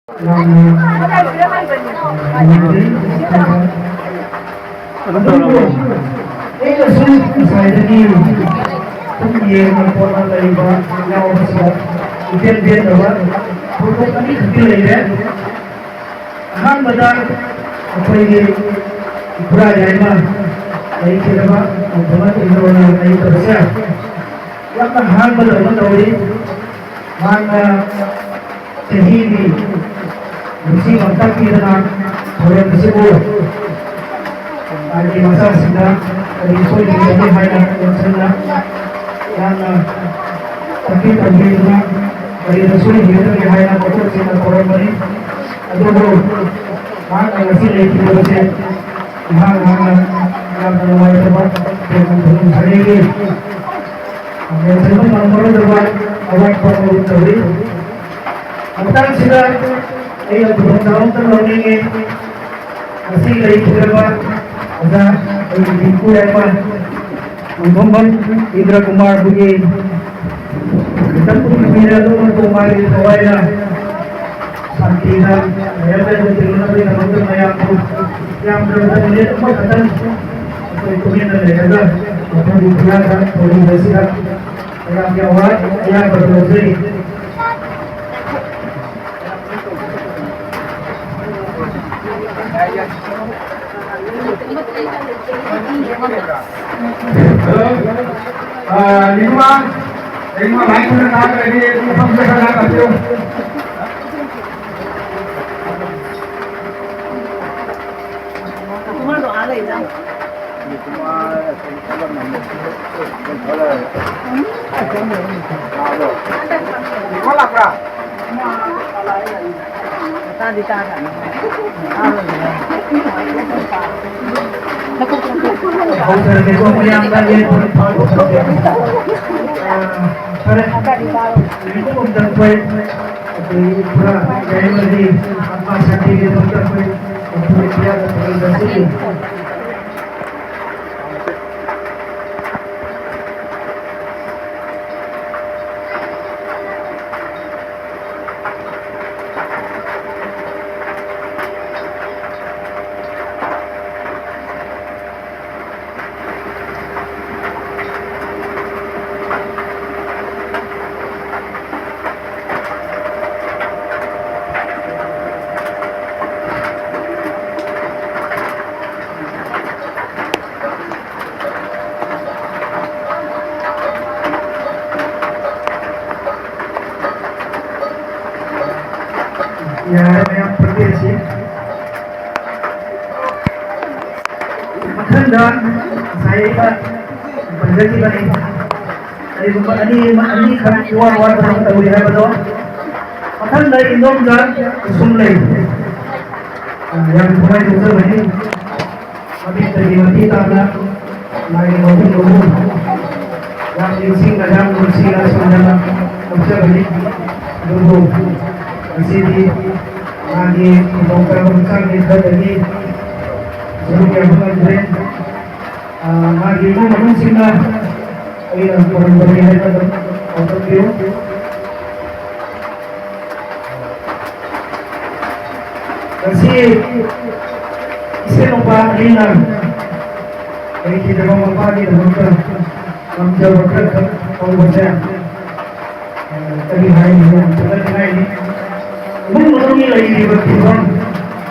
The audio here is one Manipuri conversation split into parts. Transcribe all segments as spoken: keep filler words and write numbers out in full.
ꯌꯥꯝꯅ ꯅꯨꯡꯉꯥꯏꯖꯩ꯫ ꯑꯗꯨꯕꯨ ꯑꯩꯅꯁꯨ ꯉꯁꯥꯏꯗꯒꯤ ꯁꯨꯝ ꯌꯦꯡꯕ ꯈꯣꯠꯄ ꯂꯩꯕ ꯌꯥꯎꯕꯁꯤꯗ ꯏꯄꯦꯟ ꯄꯦꯟꯗꯕ ꯊꯧꯗꯣꯛ ꯑꯅꯤꯈꯛꯇꯤ ꯂꯩꯔꯦ꯫ ꯑꯍꯥꯟꯕꯗ ꯑꯩꯈꯣꯏꯒꯤ ꯏꯄꯨꯔꯥ ꯌꯥꯏꯃ ꯂꯩꯈꯤꯗꯕ ꯃꯐꯝ ꯏꯟꯗ꯭ꯔꯣꯅ ꯂꯩꯇꯕꯁꯦ ꯌꯥꯝꯅ ꯍꯔꯥꯡꯕꯗꯧꯅ ꯇꯧꯔꯤ꯫ ꯃꯍꯥꯛꯅ ꯆꯍꯤꯒꯤ ꯅꯨꯡꯁꯤ ꯉꯝꯇ ꯄꯤꯗꯅ ꯊꯧꯔꯝ ꯑꯁꯤꯕꯨ ꯃꯥꯒꯤ ꯃꯆꯥꯁꯤꯡꯗ ꯀꯔꯤ ꯁꯣꯏꯈꯤꯕꯒꯦ ꯍꯥꯏꯅ ꯌꯦꯡꯁꯤꯟꯅ ꯌꯥꯝꯅ ꯇꯥꯛꯄꯤ ꯇꯝꯕꯤꯗꯨꯅ ꯀꯔꯤꯗ ꯁꯣꯏꯈꯤꯕꯒꯦ ꯍꯥꯏꯅ ꯃꯈꯣꯏꯁꯤꯡꯅ ꯇꯧꯔꯝꯕꯅꯤ꯫ ꯑꯗꯨꯕꯨ ꯃꯍꯥꯛꯅ ꯉꯁꯤ ꯂꯩꯈꯤꯗꯕꯁꯦ ꯏꯍꯥꯟ ꯍꯥꯟꯅ ꯌꯥꯝꯅ ꯅꯨꯡꯉꯥꯏꯇꯕ ꯇꯦꯡꯅ ꯊꯧꯔꯝ ꯁꯥꯅꯤꯡꯏ꯫ ꯃꯦꯟꯁꯤꯟꯕ ꯉꯝꯃꯔꯣꯏꯗꯕ ꯑꯋꯥꯠꯄ ꯑꯃ ꯇꯧꯔꯤ꯫ ꯃꯇꯥꯡꯁꯤꯗ ꯑꯩꯅ ꯈꯨꯗꯣꯡꯆꯥꯕ ꯑꯃꯇꯪ ꯂꯧꯅꯤꯡꯉꯤ꯫ ꯉꯁꯤ ꯂꯩꯈꯤꯗ꯭ꯔꯕ ꯑꯣꯖꯥ ꯑꯩꯒꯤ ꯏꯄꯨ ꯌꯥꯏꯃ ꯅꯣꯡꯊꯣꯝꯕꯝ ꯏꯟꯗ꯭ꯔ ꯀꯨꯃꯥꯔꯕꯨꯒꯤ ꯃꯤꯇꯝ ꯄꯨꯝꯕꯤꯔ ꯑꯗꯨꯒ ꯃꯥꯒꯤ ꯊꯋꯥꯏꯅ ꯁꯥꯟꯇꯤꯗ ꯂꯩꯔꯒ ꯂꯩꯍꯧꯅꯕꯒꯤꯗꯃꯛꯇ ꯃꯌꯥꯝꯕꯨ ꯌꯥꯝꯗ꯭ꯔꯕꯗ ꯃꯤꯅꯤꯠ ꯑꯃꯈꯛꯇꯪ ꯑꯩꯈꯣꯏ ꯇꯨꯃꯤꯟꯅ ꯂꯩꯔꯒ ꯃꯐꯝꯒꯤ ꯈꯨꯌꯥꯗ ꯊꯧꯔꯝ ꯑꯁꯤꯗ ꯃꯌꯥꯝꯒꯤ ꯑꯋꯥ ꯑꯌꯥꯕ ꯂꯧꯖꯩ꯫ ꯍꯜꯂꯣ꯫ ꯑ, ꯅꯤꯃꯥ, ꯅꯤꯃꯥ ꯂꯥꯏ ꯈꯨꯔꯨꯝ ꯂꯥꯛꯑꯒꯗꯤ ꯃꯐꯝꯁꯤꯗ ꯈꯔ ꯂꯥꯛꯄꯤꯌꯨ꯫ ꯍꯧꯖꯔꯒꯦꯀꯣ, ꯃꯌꯥꯝꯅ ꯌꯦꯡꯕ ꯐꯥꯎꯕ꯫ ꯑ, ꯐꯔꯦ꯫ ꯅꯨꯃꯤꯠ ꯑꯃꯗ ꯑꯩꯈꯣꯏ, ꯑꯩꯈꯣꯏ ꯄꯨꯔꯥ ꯌꯥꯏꯃꯗꯤ ꯑꯥꯠꯃ ꯁꯥꯟꯇꯤꯒꯤꯗꯃꯛꯇ ꯑꯩꯈꯣꯏ ꯃꯄꯨ ꯏꯌꯥꯗ ꯈꯨꯔꯨꯝꯖꯁꯤ꯫ ꯉꯁꯥꯏ ꯑꯩꯅ ꯄꯟꯖꯈꯤꯕꯅꯤ꯫ ꯀꯔꯤꯒꯨꯝꯕ ꯑꯅꯤ ꯑꯃ, ꯑꯅꯤꯈꯛ ꯏꯋꯥꯠ ꯋꯥꯠꯄ ꯑꯃ ꯇꯧꯔꯤ ꯍꯥꯏꯕꯗꯣ꯫ ꯃꯊꯪꯗ ꯏꯟꯗꯣꯝꯆꯥ ꯀꯨꯁꯨꯝ ꯂꯩ꯫ ꯑ, ꯌꯥꯝ ꯊꯋꯥꯏ ꯌꯥꯎꯖꯕꯅꯤ꯫ ꯃꯃꯤꯠꯇꯒꯤ ꯃꯄꯤ ꯇꯥꯅ ꯂꯥꯏꯒꯤ ꯃꯒꯨꯟ ꯂꯧꯕ ꯌꯥꯝ ꯅꯤꯡꯁꯤꯡꯅ, ꯌꯥꯝ ꯅꯨꯡꯁꯤꯅ ꯁꯣꯟꯖꯅ ꯂꯧꯖꯕꯅꯤ꯫ ꯑꯗꯨꯕꯨ ꯉꯁꯤꯗꯤ ꯃꯥꯒꯤ ꯈꯨꯗꯣꯡꯆꯥꯕ ꯍꯛꯆꯥꯡꯒꯤ ꯈꯔꯗꯒꯤ ꯁꯔꯨꯛ ꯌꯥꯕ ꯉꯝꯗ꯭ꯔꯦ꯫ ꯑ, ꯃꯥꯒꯤ ꯏꯃꯨꯡ ꯃꯅꯨꯡꯁꯤꯡꯅ ꯑꯩꯅ ꯈꯨꯔꯨꯝꯕꯅꯤ ꯍꯥꯏꯅ ꯑꯗꯨꯝ ꯄꯥꯎꯗꯝꯕꯤꯌꯨ꯫ ꯉꯁꯤ ꯏꯆꯦ ꯅꯨꯄꯥ ꯑꯅꯤꯅ ꯂꯩꯈꯤꯗꯕ ꯃꯄꯥꯒꯤꯗꯃꯛꯇ ꯉꯝꯖꯕ ꯈꯔꯈꯛ ꯇꯧꯕꯁꯦ, ꯑ, ꯀꯔꯤ ꯍꯥꯏꯅꯤ, ꯌꯥꯝ ꯊꯥꯒꯠꯅꯤꯡꯉꯥꯏꯅꯤ꯫ ꯏꯃꯨꯡ ꯃꯅꯨꯡꯒꯤ ꯂꯩꯔꯤꯕ ꯐꯤꯕꯝ,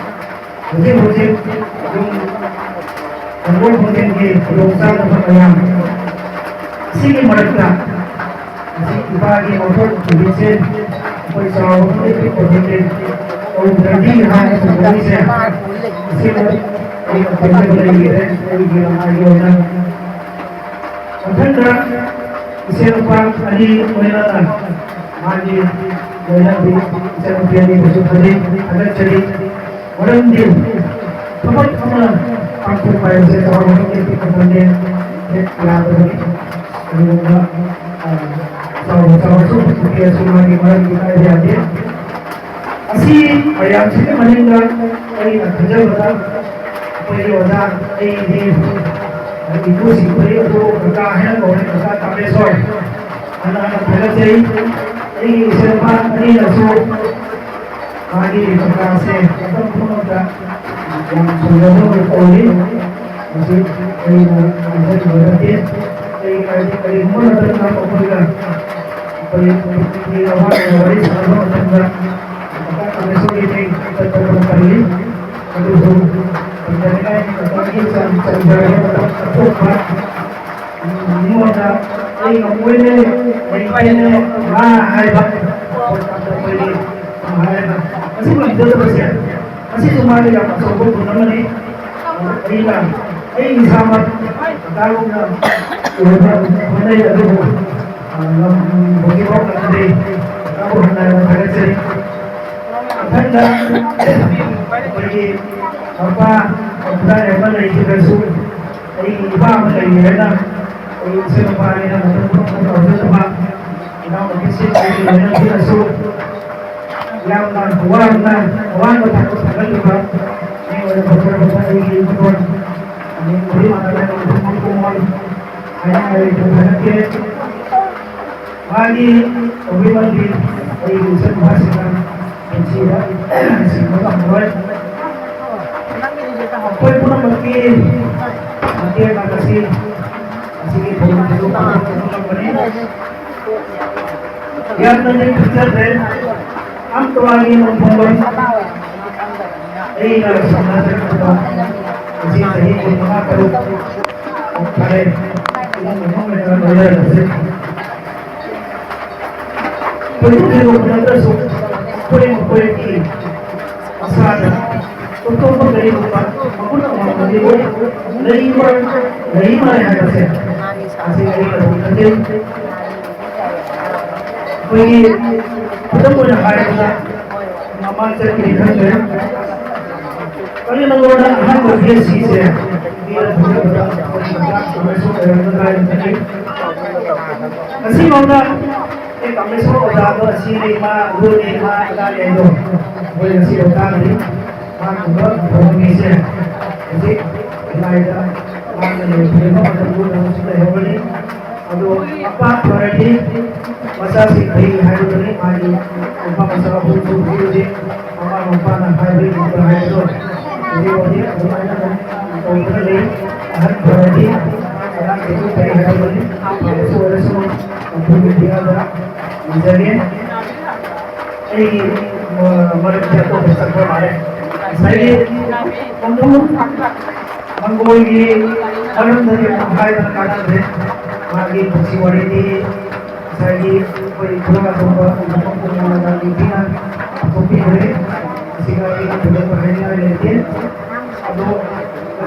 ꯍꯧꯖꯤꯛ ꯍꯧꯖꯤꯛ ꯑꯗꯨꯝ ꯍꯣꯡꯗꯣꯛ ꯍꯣꯡꯖꯤꯟꯒꯤ ꯈꯨꯗꯣꯡꯆꯥꯗꯕ ꯃꯌꯥꯝ ꯑꯁꯤꯒꯤ ꯃꯔꯛꯇ ꯍꯧꯖꯤꯛ ꯏꯄꯥꯒꯤ ꯋꯥꯐꯝ ꯍꯧꯖꯤꯛꯁꯦ ꯑꯩꯈꯣꯏ ꯆꯥꯎꯕ ꯈꯪꯗꯦ, ꯄꯤꯛꯄ ꯈꯪꯗꯦ, ꯇꯧꯗ꯭ꯔꯗꯤ ꯍꯥꯏꯅ ꯇꯧꯖꯔꯤꯁꯦ꯫ ꯑꯁꯤꯃ ꯑꯩꯅ ꯈꯟꯖꯕ ꯂꯩꯈꯤꯗ꯭ꯔꯦ ꯑꯩꯒꯤ ꯂꯅꯥꯏꯒꯤ ꯑꯣꯏꯅ꯫ ꯃꯊꯪꯗ ꯏꯆꯦ ꯅꯨꯄꯥ ꯑꯅꯤ ꯂꯣꯏꯅꯅ ꯃꯥꯒꯤ ꯂꯣꯏꯅꯕꯤ ꯏꯆꯟꯅꯨꯄꯤ ꯑꯅꯤꯕꯨꯁꯨ ꯐꯖꯩ, ꯊꯥꯒꯠꯆꯔꯤ꯫ ꯃꯔꯝꯗꯤ ꯊꯕꯛ ꯑꯃ ꯄꯥꯡꯊꯣꯛꯄ ꯍꯥꯏꯕꯁꯦ ꯆꯥꯎꯔꯕ ꯈꯪꯗꯦ, ꯄꯤꯛꯄ ꯈꯪꯗꯦ, ꯍꯦꯛ ꯌꯥꯗꯕꯅꯤ꯫ ꯑꯗꯨꯒꯨꯝꯕ, ꯑ, ꯆꯥꯎꯕ ꯆꯥꯎꯔꯁꯨ ꯄꯤꯛꯑꯁꯨ ꯃꯥꯒꯤ ꯃꯔꯝꯗꯤ ꯀꯥꯏꯕ ꯌꯥꯗꯦ꯫ ꯑꯁꯤ ꯃꯌꯥꯝꯁꯤꯒꯤ ꯃꯅꯤꯡꯗ ꯑꯩꯅ ꯈꯟꯖꯕꯗ ꯑꯩꯈꯣꯏꯒꯤ ꯑꯣꯖꯥ, ꯑꯩꯗꯤ ꯏꯄꯨꯁꯤꯡ ꯑꯩ ꯑꯗꯨ ꯀꯀꯥ ꯍꯥꯏꯅ ꯀꯧꯔꯦ, ꯀꯀꯥ ꯀꯥꯃꯦꯁꯣꯔ꯫ ꯍꯥꯟꯅ ꯍꯥꯟꯅ ꯊꯥꯒꯠꯆꯔꯤ꯫ ꯑꯩꯒꯤ ꯏꯆꯟꯅꯨꯄꯥ ꯑꯅꯤꯅꯁꯨ ꯃꯥꯒꯤ ꯀꯀꯥꯁꯦ ꯃꯐꯝ ꯄꯨꯝꯅꯃꯛꯇ ꯌꯥꯝ ꯁꯣꯟꯖꯕ ꯑꯣꯏ ꯇꯧꯔꯤ꯫ ꯃꯁꯤ ꯑꯩꯅ ꯍꯥꯏꯖꯅꯤꯡꯕ ꯅꯠꯇꯦ꯫ ꯑꯩ ꯀꯔꯤ-, ꯀꯔꯤꯒꯨꯝꯕ ꯃꯇꯝꯗ ꯃꯈꯣꯏꯒ ꯑꯩꯈꯣꯏ ꯄꯨꯟꯁꯤꯒꯤ ꯑꯋꯥꯕ ꯋꯥꯔꯤ ꯁꯥꯟꯅꯕ ꯃꯇꯝꯗ ꯃꯇꯥꯡ ꯑꯃꯁꯨꯒꯤ ꯃꯤꯡ ꯇꯠꯇꯅ ꯄꯜꯂꯤ꯫ ꯑꯗꯨꯕꯨ ꯄꯟꯖꯅꯤꯡꯉꯥꯏꯒꯤ ꯃꯇꯝꯒꯤ ꯆꯥꯡ ꯆꯟꯖꯔꯕ ꯃꯇꯝ ꯑꯊꯣꯛꯄ ꯃꯤꯉꯣꯟꯗ "ꯑꯩ ꯉꯝꯃꯣꯏꯅꯦ, ꯂꯩꯇꯦꯅꯦ" ꯃꯥ ꯍꯥꯏꯕ ꯄꯣꯠ ꯑꯃ ꯑꯩꯈꯣꯏꯒꯤ ꯍꯥꯏꯔꯒ ꯃꯁꯤ ꯉꯝꯖꯗꯕꯁꯦ, ꯃꯁꯤꯁꯨ ꯃꯥꯒꯤ ꯌꯥꯝ ꯑꯆꯧꯕ ꯒꯨꯟ ꯑꯃꯅꯤ꯫ ꯑꯩꯅ ꯑꯩ ꯏꯁꯥꯃꯛ ꯀꯀꯥꯒꯨꯝꯅ ꯑꯣꯏꯕ ꯍꯣꯠꯅꯩ, ꯑꯗꯨꯕꯨ, ꯑ, ꯉꯝ-, ꯍꯧꯖꯤꯛꯐꯥꯎ ꯉꯝꯗ꯭ꯔꯤ꯫ ꯀꯀꯥꯕꯨ ꯍꯟꯅ ꯍꯟꯅ ꯊꯥꯒꯠꯆꯔꯤ꯫ ꯃꯊꯪꯗ ꯑꯩꯈꯣꯏꯒꯤ ꯃꯄꯥ ꯈꯨꯟꯗꯥꯔꯤ ꯑꯃ ꯂꯩꯈꯤꯗ꯭ꯔꯁꯨ, ꯑꯩꯒꯤ ꯏꯄꯥ ꯑꯃ ꯂꯩꯔꯦꯅ, ꯑꯩ ꯏꯆꯟ ꯅꯨꯄꯥꯅꯤꯅ ꯃꯇꯝ ꯄꯨꯝꯅꯃꯛꯇ ꯇꯧꯖꯗꯕ ꯏꯅꯥꯎꯅꯨꯄꯤꯁꯤꯡ ꯑꯩꯒꯤ ꯂꯣꯏꯅꯕꯤꯔꯁꯨ, ꯌꯥꯝꯅ ꯋꯥꯅ, ꯑꯋꯥꯡꯕ ꯊꯥꯛꯇ ꯐꯒꯠꯂꯤꯕ ꯃꯤꯑꯣꯏ ꯑꯣꯏꯅ ꯐꯖꯔꯕ ꯑꯩꯒꯤ ꯏꯄꯨꯔꯣꯟ, ꯑꯗꯩ ꯃꯔꯤ ꯃꯇꯥ ꯂꯩꯅꯕ ꯃꯐꯝ ꯄꯨꯝꯕ ꯍꯥꯏꯅꯤꯡꯉꯥꯏ ꯂꯩꯇꯅ ꯊꯥꯒꯠꯀꯦ꯫ ꯃꯥꯒꯤ ꯇꯧꯕꯤꯃꯜꯒꯤ ꯑꯩꯒꯤ ꯏꯆꯟ ꯅꯨꯄꯥꯁꯤꯡꯅ ꯄꯨꯟꯁꯤꯗ ꯁꯤꯡꯕ ꯉꯝꯃꯔꯣꯏ꯫ ꯑꯩꯈꯣꯏ ꯄꯨꯝꯅꯃꯛꯀꯤ ꯃꯇꯦꯡ ꯑꯁꯤ ꯑꯁꯤꯒꯤ ꯊꯧꯔꯝ ꯑꯗꯨ ꯄꯥꯡꯊꯣꯛꯄ ꯉꯝꯕꯅꯤ꯫ ꯌꯥꯝꯅꯗꯤ ꯈꯟꯖꯗ꯭ꯔꯦ꯫ ꯑꯝꯇ ꯋꯥꯒꯤ ꯅꯣꯡꯐꯝꯕꯝ ꯑꯩꯅ ꯁꯝꯅꯖꯔꯛꯄꯗ ꯉꯁꯤ ꯆꯍꯤ ꯀꯨꯟꯃꯉꯥ ꯇꯔꯨꯛ ꯐꯥꯔꯦ꯫ ꯏꯃꯨꯡ ꯃꯅꯨꯡ ꯑꯣꯏꯅ ꯂꯣꯏꯅꯔꯛꯄꯁꯦ꯫ ꯊꯣꯏꯗꯣꯛ ꯍꯦꯟꯗꯣꯛꯄ ꯅꯠꯇ꯭ꯔꯁꯨ ꯑꯩꯈꯣꯏ ꯃꯈꯣꯏꯒꯤ ꯃꯁꯥꯗ ꯇꯣꯞ ꯇꯣꯞꯄ ꯀꯔꯤꯒꯨꯝꯕ ꯃꯒꯨꯟ ꯑꯃꯃꯝꯗꯤ ꯂꯩꯕ, ꯂꯩꯕ ꯍꯥꯏꯕꯁꯦ ꯑꯁꯤ ꯑꯩ ꯀꯔꯤ ꯈꯟꯖꯩ꯫ ꯑꯩꯈꯣꯏꯒꯤ ꯈꯨꯗꯝ ꯑꯣꯏꯅ ꯍꯥꯏꯔꯕꯗ ꯃꯃꯥꯡ ꯆꯠꯈꯤꯕ ꯈꯪꯗ꯭ꯔꯦ꯫ ꯀꯔꯤ ꯅꯪꯉꯣꯟꯗ ꯑꯍꯥꯟꯕ ꯕꯤ ꯑꯦꯁ ꯁꯤꯁꯦ ꯄꯤꯔ ꯊꯝꯖꯕꯗ ꯑꯩꯈꯣꯏꯒꯤ ꯃꯇꯥꯡ ꯑꯃꯁꯨ ꯑꯣꯏꯔꯝꯒꯗ꯭ꯔꯥ ꯍꯥꯏꯅ ꯈꯜꯂꯤ꯫ ꯉꯁꯤꯐꯥꯎꯗ ꯑꯦ ꯀꯃꯦꯁꯣꯔ ꯑꯣꯖꯥꯗꯣ ꯑꯁꯤꯅꯤ, ꯃꯥ ꯑꯗꯨꯅꯤ, ꯃꯥ ꯑꯗꯥꯅꯤ ꯍꯥꯏꯗꯣ ꯑꯩꯈꯣꯏ ꯉꯁꯤꯐꯥꯎ ꯇꯥꯗ꯭ꯔꯤ꯫ ꯃꯥꯒꯨꯝꯕ ꯑꯐꯕ ꯃꯤꯁꯦ ꯍꯧꯖꯤꯛ ꯈꯨꯟꯅꯥꯏꯗ ꯃꯥꯅ ꯂꯩꯈꯤꯕ ꯃꯇꯝꯗꯨꯗ ꯍꯧꯖꯤꯛ ꯂꯩꯍꯧꯔꯅꯤ꯫ ꯑꯗꯣ ꯃꯄꯥ ꯐꯔꯗꯤ ꯃꯆꯥꯁꯤꯡ ꯐꯩ ꯍꯥꯏꯕꯗꯨꯅꯤ꯫ ꯃꯥꯒꯤ ꯃꯄꯥ ꯃꯆꯥ ꯑꯍꯨꯝꯁꯨ ꯍꯧꯖꯤꯛ ꯍꯧꯖꯤꯛ ꯃꯃꯥ ꯃꯄꯥꯅ ꯍꯥꯏꯕ ꯏꯟꯕ ꯍꯥꯏꯕꯗꯣ ꯍꯧꯖꯤꯛ ꯍꯧꯖꯤꯛ ꯑꯗꯨꯃꯥꯏꯅ ꯑꯗꯨꯝ ꯇꯧꯗꯨꯅ ꯂꯩ꯫ ꯑꯍꯟ ꯐꯔꯗꯤ ꯑꯉꯥꯡꯁꯤꯡꯁꯨ ꯐꯩ ꯍꯥꯏꯕꯗꯨꯅꯤ꯫ ꯐꯕꯁꯨ ꯑꯣꯏꯔꯁꯅꯨ꯫ ꯃꯈꯣꯏꯒꯤ ꯄꯤꯌꯥꯗ ꯅꯤꯖꯒꯦ꯫ ꯑꯩꯒꯤ, ꯑ, ꯃꯔꯨꯞꯁꯦ ꯑꯇꯣꯞꯄ ꯆꯠꯈ꯭ꯔ ꯃꯥꯜꯂꯦ꯫ ꯉꯁꯥꯏꯒꯤ ꯃꯪꯒꯣꯜꯒꯤ ꯃꯔꯝꯗꯗꯤ ꯑꯃꯨꯛ ꯍꯥꯏꯗꯅ ꯀꯥꯟꯅꯗ꯭ꯔꯦ꯫ ꯃꯥꯒꯤ ꯄꯨꯟꯁꯤ ꯋꯥꯔꯤꯗꯤ ꯉꯁꯥꯏꯒꯤ ꯑꯩꯈꯣꯏ ꯈꯨꯔꯥ ꯑꯆꯧꯕ ꯅꯤꯡꯊꯧ ꯀꯨꯃꯥꯔꯅ ꯅꯤꯡꯊꯤꯅ ꯄꯥꯡꯊꯣꯛꯄꯤꯈ꯭ꯔꯦ꯫ ꯃꯁꯤꯗ ꯑꯩꯅ ꯊꯣꯏꯗꯣꯛꯄ ꯍꯥꯏꯅꯤꯡꯉꯥꯏ ꯂꯩꯇꯦ꯫ ꯑꯗꯣ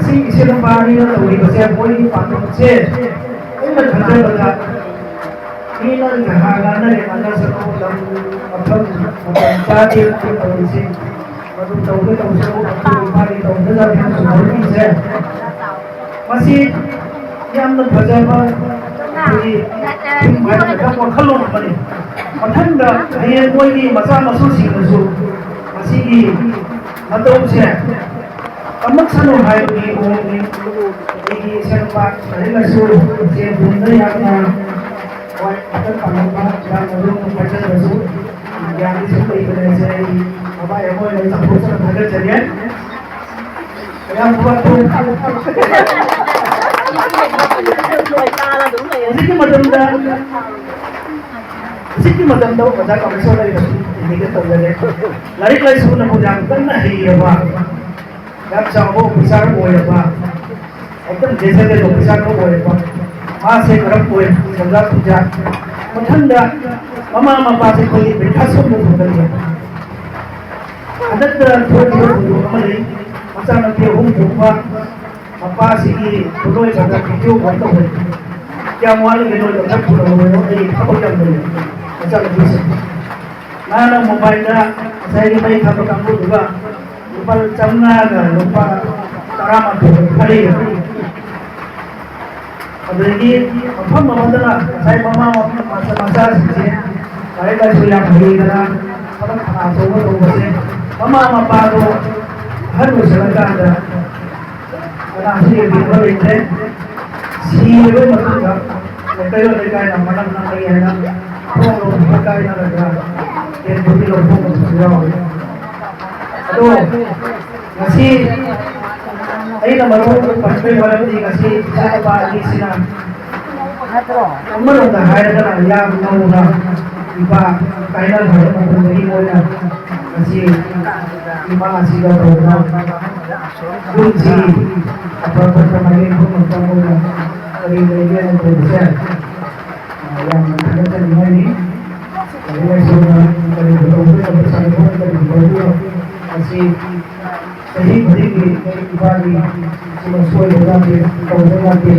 ꯁꯤ ꯏꯆꯦ ꯅꯨꯄꯥ ꯑꯅꯤꯅ ꯇꯧꯔꯤꯕꯁꯦ, ꯃꯣꯏꯒꯤ ꯄꯥꯟꯗꯝꯁꯦ ꯑꯩꯅ ꯈꯟꯖꯕꯗ ꯃꯤꯅ ꯅꯍꯥ ꯉꯥꯡꯅꯔꯦ, ꯉꯥꯡꯅꯁꯅꯨ, ꯂꯝ ꯃꯐꯝ ꯃꯇꯝ ꯆꯥꯗꯦ ꯇꯧꯔꯤꯁꯦ꯫ ꯃꯗꯨ ꯇꯧꯒꯦ ꯇꯧꯁꯅꯨ, ꯑꯩꯈꯣꯏ ꯏꯄꯥꯒꯤ ꯇꯧꯒꯗꯕ ꯁꯨꯃꯥꯏꯅ ꯃꯁꯤ ꯌꯥꯝꯅ ꯐꯖꯕ ꯑꯩꯈꯣꯏꯒꯤ ꯋꯥꯈꯜꯂꯣꯟ ꯑꯃꯅꯤ꯫ ꯃꯊꯪꯗ ꯍꯌꯦꯡ ꯃꯣꯏꯒꯤ ꯃꯆꯥ ꯃꯁꯨꯁꯤꯡꯅꯁꯨ ꯃꯁꯤꯒꯤ ꯃꯇꯧꯁꯦ ꯇꯝꯃꯛꯁꯅꯨ ꯍꯥꯏꯕꯒꯤ ꯃꯑꯣꯡꯅꯤ꯫ ꯑꯩꯒꯤ ꯏꯆꯥꯅꯨꯄꯥ ꯂꯥꯏꯔꯤꯛ ꯂꯥꯏꯁꯨ ꯆꯦꯟ ꯊꯨꯝꯗ ꯌꯥꯝꯅ ꯍꯣꯏ ꯋꯥꯈꯜ ꯄꯥꯜꯂꯝꯕ ꯌꯥꯝꯅ ꯑꯗꯨꯝ ꯍꯥꯏꯖꯗ꯭ꯔꯁꯨ ꯒ꯭ꯌꯥꯟꯗꯤ ꯁꯨꯝ ꯂꯩꯕꯅꯦ ꯍꯥꯏꯁꯦ ꯑꯩ ꯃꯃꯥ ꯑꯃ ꯑꯣꯏꯅ ꯆꯥꯎꯊꯣꯛꯆꯅ ꯊꯥꯒꯠꯆꯔꯤ꯫ ꯌꯥꯝ ꯊꯨꯕ ꯊꯨꯕ꯫ ꯍꯧꯖꯤꯛꯀꯤ ꯃꯇꯝꯗ ꯍꯧꯖꯤꯛꯀꯤ ꯃꯇꯝꯗ ꯑꯣꯖꯥ ꯀꯃꯦꯁꯣꯔ ꯂꯩꯔꯤꯕꯁꯤ ꯏꯟꯗꯤꯀꯦꯠ ꯇꯧꯖꯒꯦ꯫ ꯂꯥꯏꯔꯤꯛ ꯂꯥꯏꯁꯨꯅꯕꯨ ꯌꯥꯝ ꯀꯟꯅ ꯍꯩꯔꯕ, ꯌꯥꯝ ꯆꯥꯎꯕ ꯑꯣꯐꯤꯁꯥꯔ ꯑꯣꯏꯔꯕ, ꯑꯦꯛꯗꯝ ꯒꯦꯖꯦꯇꯦꯠ ꯑꯣꯐꯤꯁꯥꯔ ꯑꯃ ꯑꯣꯏꯔꯕ, ꯃꯥꯁꯦ ꯀꯔꯝ ꯑꯣꯏ, ꯁꯦꯟꯖꯥ ꯊꯨꯝꯖꯥ꯫ ꯃꯊꯪꯗ ꯃꯃꯥ ꯃꯄꯥꯁꯦ ꯑꯩꯈꯣꯏꯒꯤ ꯄꯩꯁꯥ ꯁꯣꯟꯕ ꯊꯣꯛꯀꯅꯤ꯫ ꯍꯟꯗꯛꯇ ꯊꯣꯛꯈꯤꯕ ꯊꯧꯗꯣꯛ ꯑꯃ ꯂꯩ꯫ ꯃꯆꯥꯅꯨꯄꯤ ꯑꯍꯨꯝ ꯄꯣꯛꯄ ꯃꯄꯥꯁꯤꯒꯤ ꯈꯨꯗꯣꯏ ꯈꯛꯇ ꯚꯤꯗꯤꯑꯣ ꯀꯣꯜ ꯇꯧꯍꯜꯂꯤ꯫ ꯀꯌꯥꯝ ꯋꯥꯠꯂꯤꯒꯦ ꯅꯣꯏ ꯂꯧꯊꯣꯛ ꯄꯨꯔꯛꯑꯣ, ꯑꯩ ꯊꯕꯛ ꯌꯥꯝ ꯂꯩ꯫ ꯃꯆꯥꯅꯨꯄꯤꯁꯦ ꯃꯥꯅ ꯃꯣꯕꯥꯏꯜꯗ ꯉꯁꯥꯏꯒꯤ ꯃꯩ ꯊꯥꯕ ꯀꯥꯡꯕꯨꯗꯨꯒ ꯂꯨꯄꯥ ꯆꯥꯝꯃꯉꯥꯒ ꯂꯨꯄꯥ ꯇꯔꯥꯃꯥꯊꯣꯏ ꯊꯥꯔꯛꯏ꯫ ꯑꯗꯒꯤ ꯃꯐꯝ ꯑꯃꯗꯅ ꯉꯁꯥꯏ ꯃꯃꯥ ꯃꯆꯥ ꯃꯆꯥꯁꯤꯡꯁꯦ ꯂꯥꯏꯔꯤꯛ ꯂꯥꯏꯁꯨ ꯌꯥꯝ ꯍꯩꯗꯅ ꯊꯕꯛ ꯊꯧꯅꯥ ꯑꯆꯧꯕ ꯇꯧꯕꯁꯦ ꯃꯃꯥ ꯃꯄꯥꯗꯣ ꯑꯍꯟ ꯑꯣꯏꯁꯤꯜꯂꯀꯥꯟꯗ ꯀꯅꯥꯁꯨ ꯌꯦꯡꯕꯤꯅꯕ ꯂꯩꯇ꯭ꯔꯦ꯫ ꯁꯤꯔꯕ ꯃꯇꯨꯡꯗ ꯂꯩꯀꯥꯏ ꯂꯩꯀꯥꯏꯅ ꯃꯅꯝ ꯅꯝꯕꯒꯤ ꯍꯥꯏꯅ ꯊꯣꯡ ꯂꯣꯟꯕ ꯀꯥꯏꯅꯔꯒ ꯇꯦꯟ ꯐꯣꯔꯇꯤ ꯂꯧꯊꯣꯛꯅꯕꯁꯨ ꯌꯥꯎꯔꯤ꯫ ꯑꯗꯣ ꯉꯁꯤ ꯑꯩꯅ ꯃꯔꯨ ꯑꯣꯏꯅ ꯄꯟꯕꯒꯤ ꯃꯔꯝꯗꯤ ꯉꯁꯤ ꯏꯆꯥ ꯅꯨꯄꯥ ꯑꯅꯤꯁꯤꯅ ꯑꯃꯔꯣꯝꯗ ꯍꯥꯏꯔꯒꯅ ꯌꯥꯝ ꯅꯧꯅ ꯏꯄꯥ ꯀꯥꯏꯅꯈ꯭ꯔꯕ ꯃꯇꯝꯗꯒꯤ ꯃꯣꯏꯅ ꯉꯁꯤ ꯏꯃꯥ ꯑꯁꯤꯒ ꯇꯧꯕ ꯌꯨꯝꯁꯤ ꯑꯐ ꯐꯠꯇ ꯃꯥꯏꯀꯩ ꯄꯨꯝꯅꯃꯛꯇ ꯃꯣꯏꯅ ꯀꯔꯤ ꯂꯩꯒꯦꯅ ꯇꯧꯕꯁꯦ ꯌꯥꯝꯅ ꯊꯥꯒꯠꯆꯅꯤꯡꯉꯥꯏꯅꯤ꯫ ꯑꯗꯨꯒ ꯏꯁꯣꯔꯅ ꯀꯔꯤꯕꯨ ꯇꯧꯕꯤꯔꯕ ꯁꯥꯟꯅꯕ ꯀꯔꯤꯕꯨ ꯇꯧꯕꯤꯔꯕ ꯑꯁꯤ ꯆꯍꯤ ꯈꯨꯗꯤꯡꯒꯤ ꯏꯄꯥꯒꯤ ꯁꯤꯃ ꯁꯣꯏꯗ ꯌꯥꯗꯦ, ꯇꯧꯗ ꯌꯥꯗꯦ,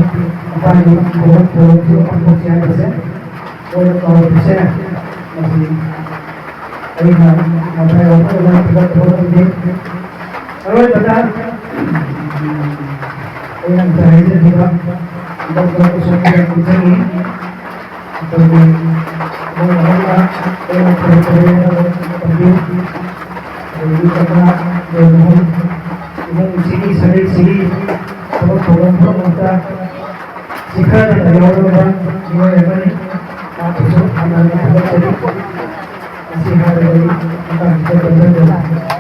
ꯏꯄꯥꯒꯤ ꯊꯧꯔꯝ ꯊꯧꯔꯝꯁꯤꯃ ꯄꯥꯡꯊꯣꯛꯁꯤ ꯍꯥꯏꯕꯁꯦ ꯃꯣꯏꯅ ꯀꯥꯎꯔꯤꯕꯁꯦ ꯃꯁꯤ ꯑꯩꯅ ꯉꯁꯥꯏ ꯋꯥꯐꯝ ꯑꯃ ꯊꯥꯒꯠꯄ ꯉꯝꯗꯦ꯫ ꯑꯔꯣꯏꯕꯗ ꯑꯩꯅ ꯉꯁꯥꯏ ꯍꯥꯏꯖꯈꯤꯕ ꯗꯣꯛꯇꯔ ꯀꯨꯁꯨꯝ ꯀꯤꯔꯟ ꯅꯤꯡꯁꯤꯡꯉꯤ꯫ ꯑꯩꯈꯣꯏꯒꯤ ꯏꯃꯨꯡ ꯃꯅꯨꯡꯅ ꯑꯩꯅ ꯊꯕꯛ ꯇꯧꯕ ꯇꯝꯕꯤꯌꯨ꯫ ꯑꯗꯒꯤ ꯀꯅꯥ ꯂꯩꯕꯅꯣ? ꯏꯃꯨꯡꯁꯤꯒꯤ ꯁꯥꯒꯩꯁꯤꯒꯤ ꯊꯕꯛ ꯊꯧꯔꯝ ꯄꯨꯝꯅꯃꯛꯇ ꯆꯤꯊꯗꯅ ꯌꯥꯎꯔꯕ ꯃꯤꯑꯣꯏ ꯑꯃꯅꯤ꯫ ꯃꯍꯥꯛꯄꯨꯁꯨ ꯍꯟꯅ ꯍꯟꯅ ꯊꯥꯒꯠꯆꯔꯤ꯫ ꯃꯁꯤ ꯍꯥꯏꯔꯒ ꯑꯩ ꯃꯇꯥꯡꯁꯤꯗ ꯀꯟꯖꯔꯒꯦ꯫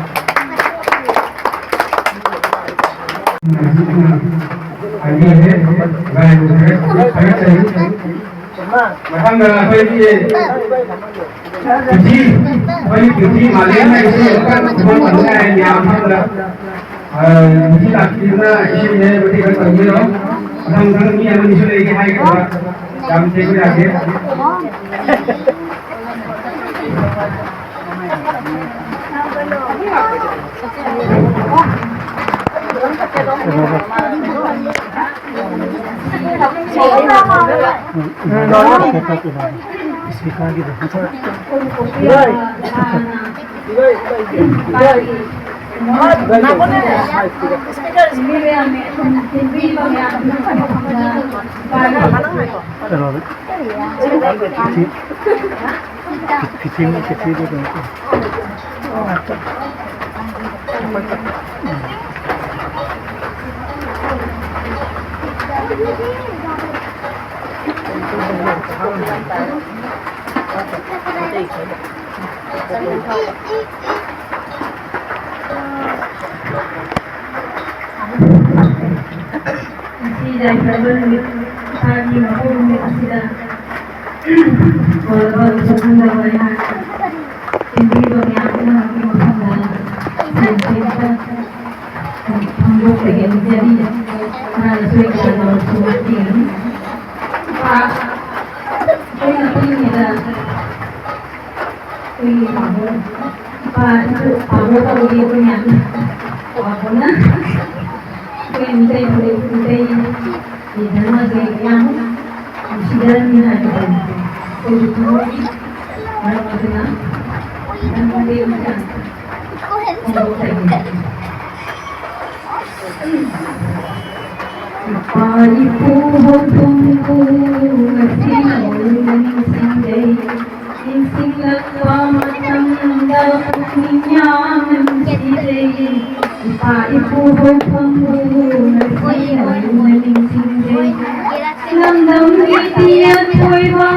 ꯍꯥꯏꯕꯤꯔꯦ꯫ ꯊꯥꯒꯠꯆꯔꯤ꯫ ꯃꯊꯪꯗ ꯑꯩꯈꯣꯏꯒꯤ ꯄ꯭ꯔꯤꯊꯤ, ꯑꯩꯈꯣꯏꯒꯤ ꯄ꯭ꯔꯤꯊꯤ ꯃꯥꯂꯦꯝ ꯍꯥꯏꯕꯁꯤ ꯑꯃꯨꯛꯇꯪ ꯈꯨꯕꯝ ꯑꯃ ꯉꯥꯏꯔꯦ ꯃꯌꯥꯝ ꯃꯐꯝꯗ꯫ ꯑ, ꯄ꯭ꯔꯤꯊꯤ ꯂꯥꯛꯄꯤꯗꯨꯅ ꯏꯁꯩ ꯍꯥꯏꯕꯗꯤ ꯈꯔ ꯇꯧꯕꯤꯔꯣ꯫ ꯃꯊꯪ ꯃꯊꯪ ꯃꯤ ꯑꯃꯅꯤꯁꯨ ꯂꯩꯒꯦ ꯍꯥꯏꯒꯗꯕ꯫ ꯌꯥꯝ ꯊꯦꯡꯕ ꯌꯥꯗꯦ꯫ ꯉꯁꯤ ꯌꯥꯏꯐꯔꯕ ꯅꯨꯃꯤꯠ, ꯏꯁꯥꯒꯤ ꯃꯄꯣꯛ ꯅꯨꯃꯤꯠ ꯑꯁꯤꯗ ꯍꯣꯠꯅꯕ ꯃꯁꯛ ꯈꯪꯗꯕ ꯑꯩꯍꯥꯛ ꯇꯤꯟꯕꯤꯕ ꯃꯌꯥꯝ ꯄꯨꯝꯅꯃꯛꯀꯤ ꯃꯐꯝꯗ ꯁꯦꯟ ꯄꯦꯟꯕ ꯐꯣꯡꯗꯣꯛꯆꯒꯦ ꯅꯤꯡꯖꯔꯤ꯫ ꯈꯔ ꯁꯣꯏ ꯈꯔ ꯂꯧꯔꯁꯨ ꯉꯥꯛꯄꯤꯒꯅꯤ꯫ ꯏꯄꯥ, ꯑꯩꯈꯣꯏꯅ ꯄꯤꯛꯂꯤꯉꯩꯗ ꯑꯩꯈꯣꯏꯒꯤ ꯄꯥꯕꯣ, ꯏꯄꯥ, ꯏꯄꯨ ꯄꯥꯕꯣ ꯀꯧꯏ ꯑꯩꯈꯣꯏ ꯃꯌꯥꯝꯅ꯫ ꯑꯩꯈꯣꯏ ꯃꯤꯇꯩ ꯐꯨꯔꯨꯞ, ꯃꯤꯇꯩꯒꯤ ꯙꯔꯃꯁꯦ ꯌꯥꯝ ꯅꯨꯡꯁꯤꯖꯔꯝꯃꯤ ꯍꯥꯏꯕꯁꯦ ꯑꯩꯈꯣꯏꯒꯤ ꯊꯃꯣꯏꯒꯤ ꯃꯔꯝ ꯑꯗꯨꯅ ꯈꯤꯇꯪ ꯃꯇꯦꯡ ꯄꯥꯡ-, ꯐꯣꯡꯗꯣꯛꯆꯒꯦ꯫ ꯏꯄꯥ ꯏꯄꯨ ꯍꯧꯐꯝꯕꯨ ꯉꯁꯤ ꯅꯧꯅ ꯅꯤꯡꯁꯤꯡꯖꯩ꯫ ꯅꯤꯡꯁꯤꯡꯂꯛꯄ ꯃꯇꯝꯗ ꯄꯨꯛꯅꯤꯡ ꯌꯥꯝꯅ ꯅꯨꯡꯁꯤꯖꯩ꯫ ꯏꯄꯥ ꯏꯄꯨ ꯍꯧꯐꯝꯕꯨ ꯉꯁꯤ ꯅꯧꯅ ꯅꯤꯡꯁꯤꯡꯖꯩ꯫ ꯂꯝꯗꯝꯒꯤ ꯊꯣꯏꯕ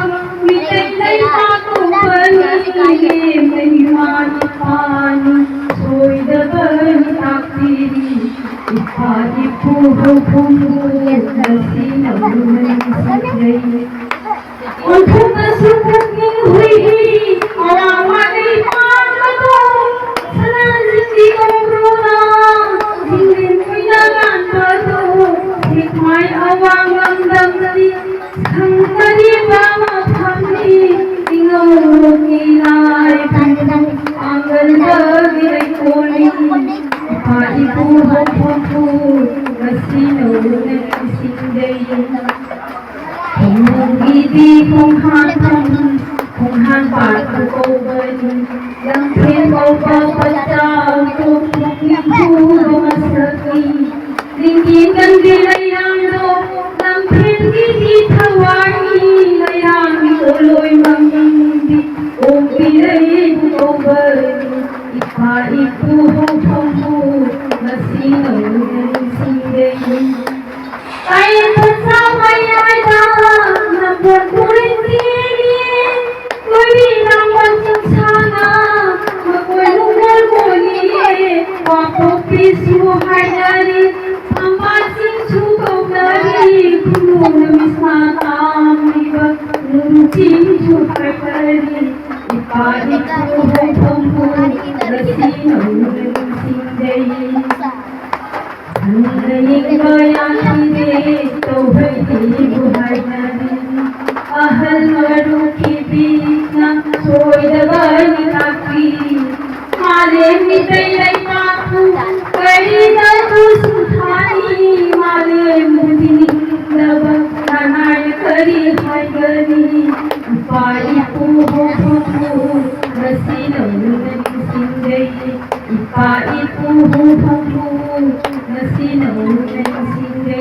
ꯃꯤꯇꯩ ꯂꯩꯄꯥꯛ ꯄꯣꯛꯄꯅꯤ, ꯃꯍꯤꯃꯥ ꯏꯄꯥꯅꯤ ꯁꯣꯏꯗꯕꯅꯤ ꯇꯥꯛꯄꯤꯔꯤ꯫ ꯏꯄꯥ ꯏꯄꯨ ꯍꯧꯐꯝꯕꯨ ꯉꯁꯤ ꯅꯧꯅ ꯅꯤꯡꯁꯤꯡꯖꯩ꯫ ꯑꯣꯟꯊꯣꯛꯅꯁꯨ ꯄꯨꯛꯅꯤꯡ ꯍꯨꯏ ꯑꯋꯥꯡ ꯂꯩꯄꯥꯛ ꯑꯗꯣ ꯁꯅꯥꯖꯤꯟꯒꯤ ꯀꯧꯕ꯭ꯔꯨꯅ ꯖꯤꯡꯂꯦꯟ ꯑꯣꯏꯅ ꯉꯥꯟꯕꯗꯣ ꯁꯦꯛꯃꯥꯏ ꯑꯋꯥꯡ ꯂꯝꯗꯝꯅꯤ꯫ ꯈꯪꯅꯔꯤꯕ ꯃꯐꯝꯅꯤ ꯏꯉꯧꯔꯣꯛꯀꯤ ꯂꯥꯏ ꯄꯥꯡꯒꯜꯗꯒꯤ ꯂꯩꯀꯣꯜꯅꯤ꯫ ꯏꯄꯥ ꯏꯄꯨ ꯍꯧꯐꯝꯕꯨ ꯉꯁꯤ ꯅꯧꯅ ꯅꯤꯡꯁꯤꯡꯖꯩ꯫ ꯈꯣꯡꯅꯨꯡꯒꯤꯗꯤ ꯈꯣꯡꯍꯥꯟꯐꯝ, ꯈꯣꯡꯍꯥꯟ ꯄꯥꯠꯄꯨ ꯀꯧꯕꯅꯤ꯫ ꯂꯝꯐꯦꯜ ꯀꯧꯕ ꯄꯟꯆꯥ ꯎꯇꯣꯞ ꯄꯨꯛꯅꯤꯡ ꯍꯨꯕ ꯃꯁꯛꯅꯤ꯫ ꯅꯤꯡꯊꯤ ꯀꯟꯕꯤ ꯂꯩꯔꯥꯡꯗꯣ ꯂꯝꯐꯦꯜꯒꯤꯗꯤ ꯊꯋꯥꯏꯅꯤ꯫ ꯂꯩꯔꯥꯡꯒꯤ ꯄꯣꯠꯂꯣꯏ ꯃꯃꯤꯡꯗꯤ ꯑꯣꯛꯄꯤ ꯂꯩꯕꯨ ꯀꯧꯕꯅꯤ꯫ ꯏꯄꯥ ꯏꯄꯨ ꯍꯧꯐꯝꯕꯨ ꯉꯁꯤ ꯅꯧꯅ ꯅꯤꯡꯁꯤꯡꯖꯩ꯫ ꯀꯥꯏꯔꯦꯟ ꯄꯟꯆꯥ ꯃꯌꯥꯏꯗ ꯅꯝꯕꯣꯜ ꯇꯨꯔꯦꯜ ꯆꯦꯜꯂꯤ꯫ ꯀꯣꯏꯕꯤ ꯂꯥꯡꯕꯟ ꯆꯤꯡꯁꯥꯅ ꯃꯀꯣꯏ ꯅꯨꯡꯒꯣꯜ ꯀꯣꯜꯂꯤ꯫ ꯋꯥꯡꯄꯣꯛꯄꯤꯁꯨ ꯍꯥꯏꯅꯔꯤ, ꯊꯝꯕꯥꯜ ꯆꯤꯡꯁꯨ ꯀꯧꯅꯔꯤ꯫ ꯈꯨꯅꯨ ꯅꯨꯃꯤꯠ ꯁꯅꯥ ꯇꯥꯝꯂꯤꯕ ꯅꯨꯡꯆꯤꯡꯁꯨ ꯍꯥꯏꯅꯔꯤ꯫ ꯏꯄꯥ ꯏꯄꯨ ꯍꯧꯐꯝꯕꯨ ꯉꯁꯤ ꯅꯧꯅ ꯅꯤꯡꯁꯤꯡꯖꯩ꯫ ꯍꯟꯅ ꯌꯦꯡꯕ ꯌꯥꯈꯤꯗꯦ ꯇꯧꯍꯩꯗꯦꯕꯨ ꯍꯥꯏꯅꯔꯤ꯫ ꯑꯍꯜ ꯃꯔꯨꯞꯀꯤ ꯄꯤꯛꯅ ꯁꯣꯏꯗꯕꯅꯤ ꯇꯥꯛꯄꯤꯔꯤ꯫ ꯃꯥꯂꯦꯝ ꯃꯤꯇꯩ ꯂꯩꯄꯥꯛꯄꯨ ꯀꯔꯤ ꯏꯄꯥ ꯏꯄꯨ ꯍꯧꯐꯝꯕꯨ ꯉꯁꯤ ꯅꯧꯅ ꯅꯤꯡꯁꯤꯡꯂꯦ꯫ ꯏꯄꯥ ꯏꯄꯨ ꯍꯧꯐꯝꯕꯨ ꯉꯁꯤ ꯅꯧꯅ ꯅꯤꯡꯁꯤꯡꯂꯦ꯫